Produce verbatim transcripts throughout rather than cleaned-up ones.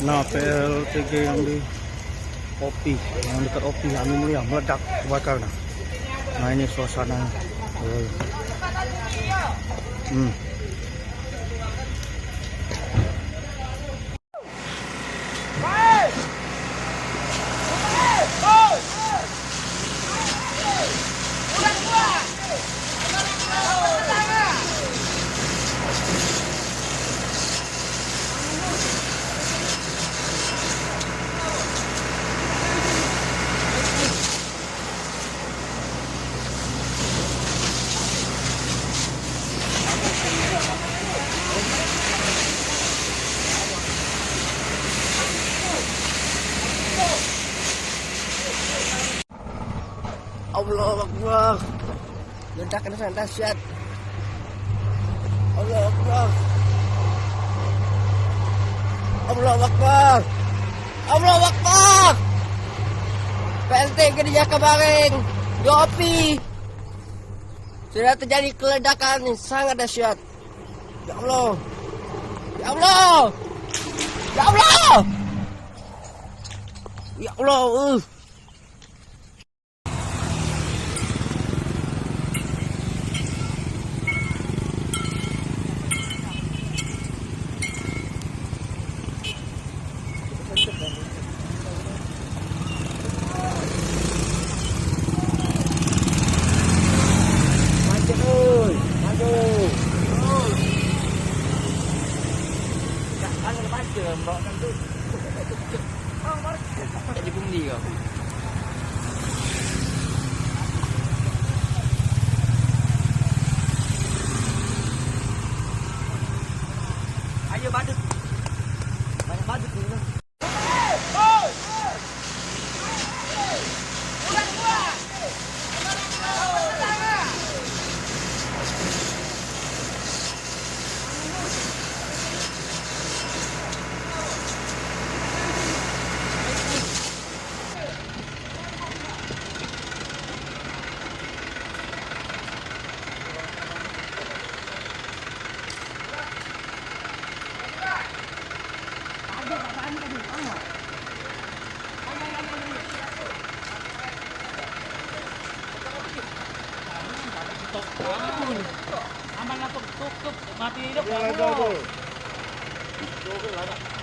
Nah, P L T G yang di Opi, yang dekat Opi, anu mulia, meledak, terbakar nah. Nah, ini suasana. Hmm. Allahu Akbar. Ledakan sangat dahsyat. Allahu Akbar. Allahu Akbar. Allahu Akbar. P L T G di Jakabaring, di Opi, sudah terjadi keledakan yang sangat dahsyat. Ya Allah. Ya Allah. Ya Allah. Ya Allah. Uh. Macet, oi. Maju. Oi. Tak ada macet, mbak, kan tu. Jadi bumi kau. Ayo badut. Banyak badut ni.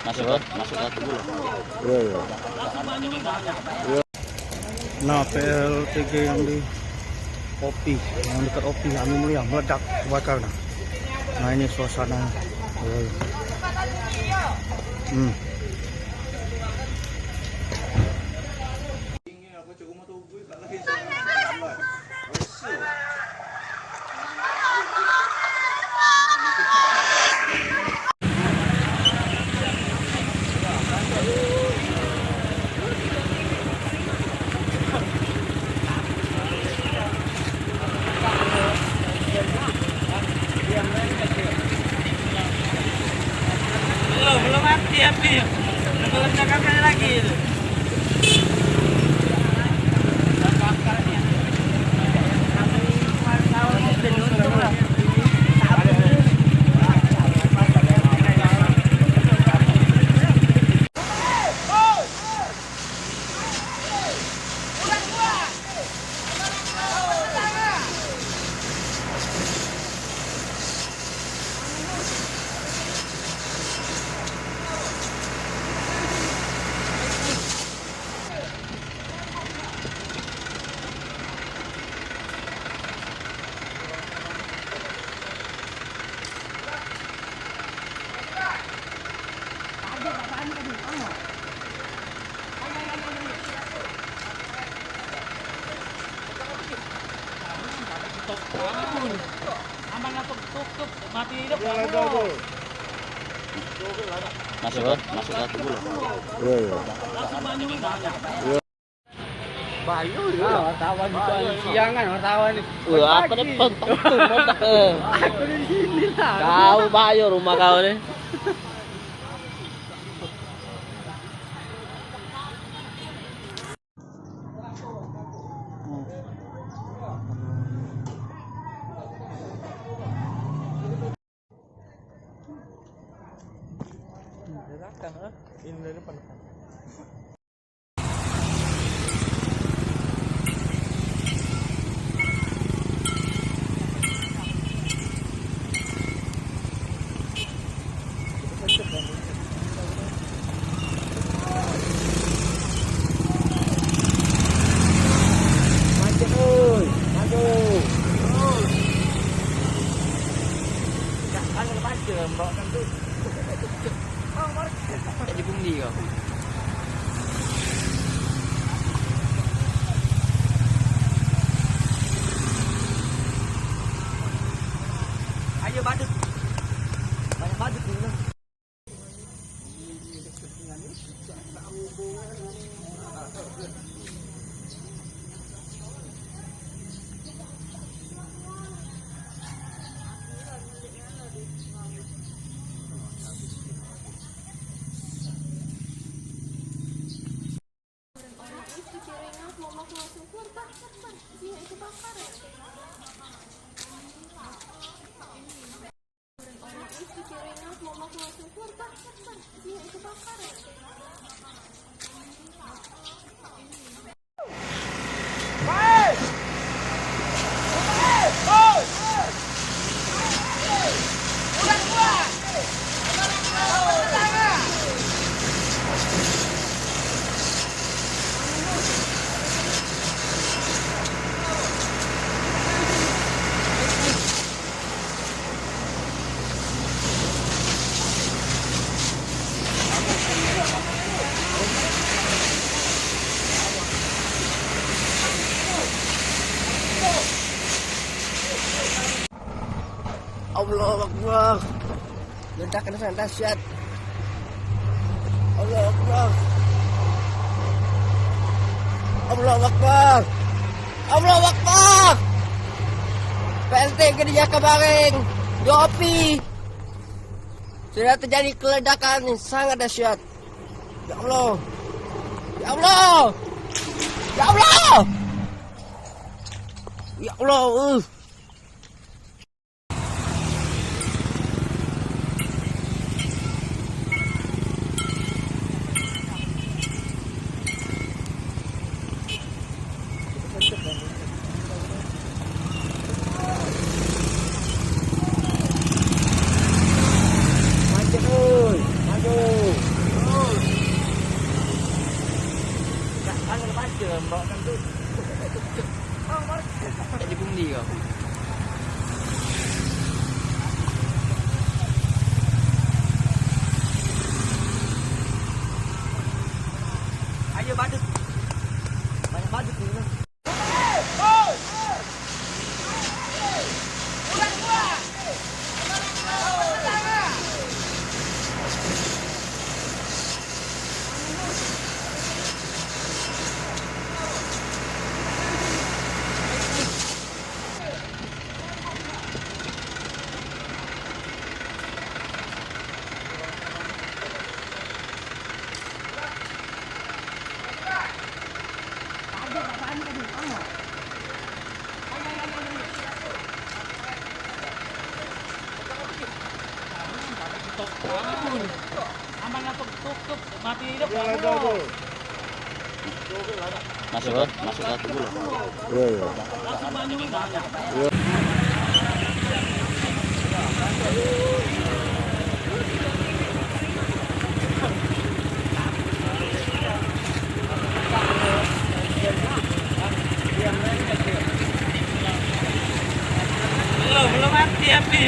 Masuk, masuk satu dulu. Iya, iya. Nah, P L T G yang di Opi, yang dekat Opi, anu mulia, meledak, terbakar nah. Nah, ini suasana. Hmm. Belum, belum mati api. Belum cakap lagi itu. Masuk, masuk satu dulu. Iya, iya. Bayu, ya. Ah, wartawan juga. Bayu, siang kan wartawan ni. Wah, apa ni, pagi. Tonton tu, meledak, eh. Aku di sini lah. Kau, Bayu, rumah kau ni. Ini dari depan. Macet, oi. Aduh. Dah, kan macet, Mbak, kan tu. Jadi pungli kau. Ayo badut. Banyak badut ni. Allahu Akbar. Ledakan sangat dahsyat. Allahu Akbar. Allahu Akbar. Allahu Akbar. P L T Gereja Kebaring, Jopi. Sudah terjadi keledakan yang sangat dahsyat. Ya Allah. Ya Allah. Ya Allah. Ya Allah. Eh. Macet, oi. Aduh. Dah, kan macet, Mbak, kan tu. Jadi pungli kau. Ayo badut. Banyak badut ni. Aman lah, tutup, tutup. Mati hidup. Masuk, masuk satu dulu. Iya, iya. Masuk, masuk. Iya. Belum, belum mati api.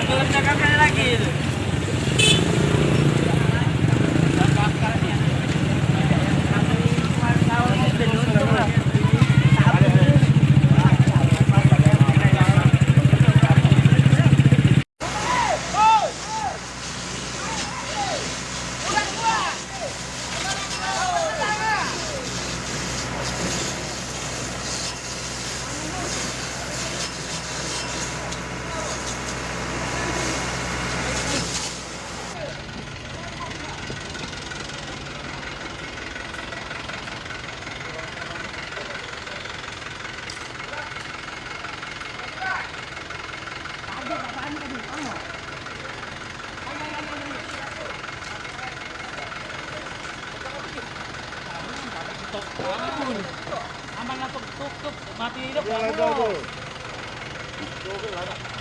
Belum cakap lagi tu.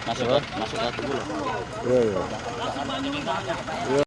Masuk, masuk dah tunggu lah. Iya, iya.